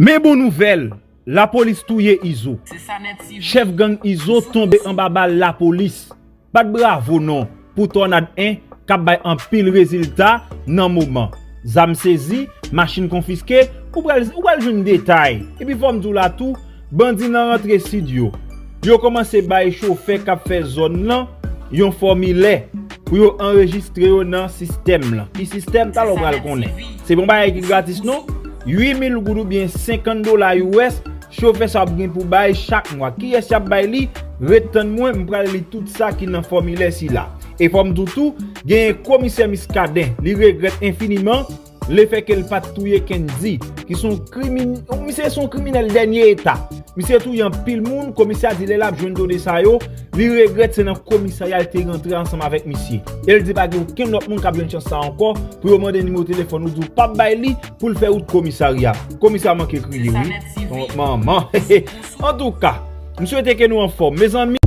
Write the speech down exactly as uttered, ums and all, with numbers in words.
Men bon nouvèl, lapolis touye Izo. Chèf gang Izo tonbe anba bal lapolis. Bat bravo non pou Tònad en k ap bay anpil rezilta nan moman. Zam sezi, machin konfiske, ou pral, ou pral jwenn detay. Epi fò m di w la tou, bandi nan rantre sid yo. Yo kòmanse bay chofè k ap fè zòn nan yon fòmilè pou yo anrejistre yo nan sistèm lan. Ki sistèm? Talè w pral konnen. Se pa yon bagay ki gratis non. Uit mil goud oubyen senkant dola U S, chofè sa ap gen pou bay chak mwa. Kiyès y ap bay li? Ret tann mwen, m pral li tout sa ki nan fòmilè sila. E fò m di w tou, genyen komisè Miskaden, li regrèt enfiniman lefètke l pa t touye Kendy, ki se yon krimin-, misye se yon kriminèl dènye eta. Misye touye anpil moun, komisè a di lè l ap jwenn done sa yo, li regrèt se nan komisarya l te rantre ansanm avèk misye. E l di pa gen okenn lòt moun k ap jwenn chans sa ankò pou yo mande nimewo telefòn ou di w p ap bay li pou l fè wout komisarya. Komisè a manke kriye wi. Manman. Antouka, m swete ke nou anfòm. Mezanmi,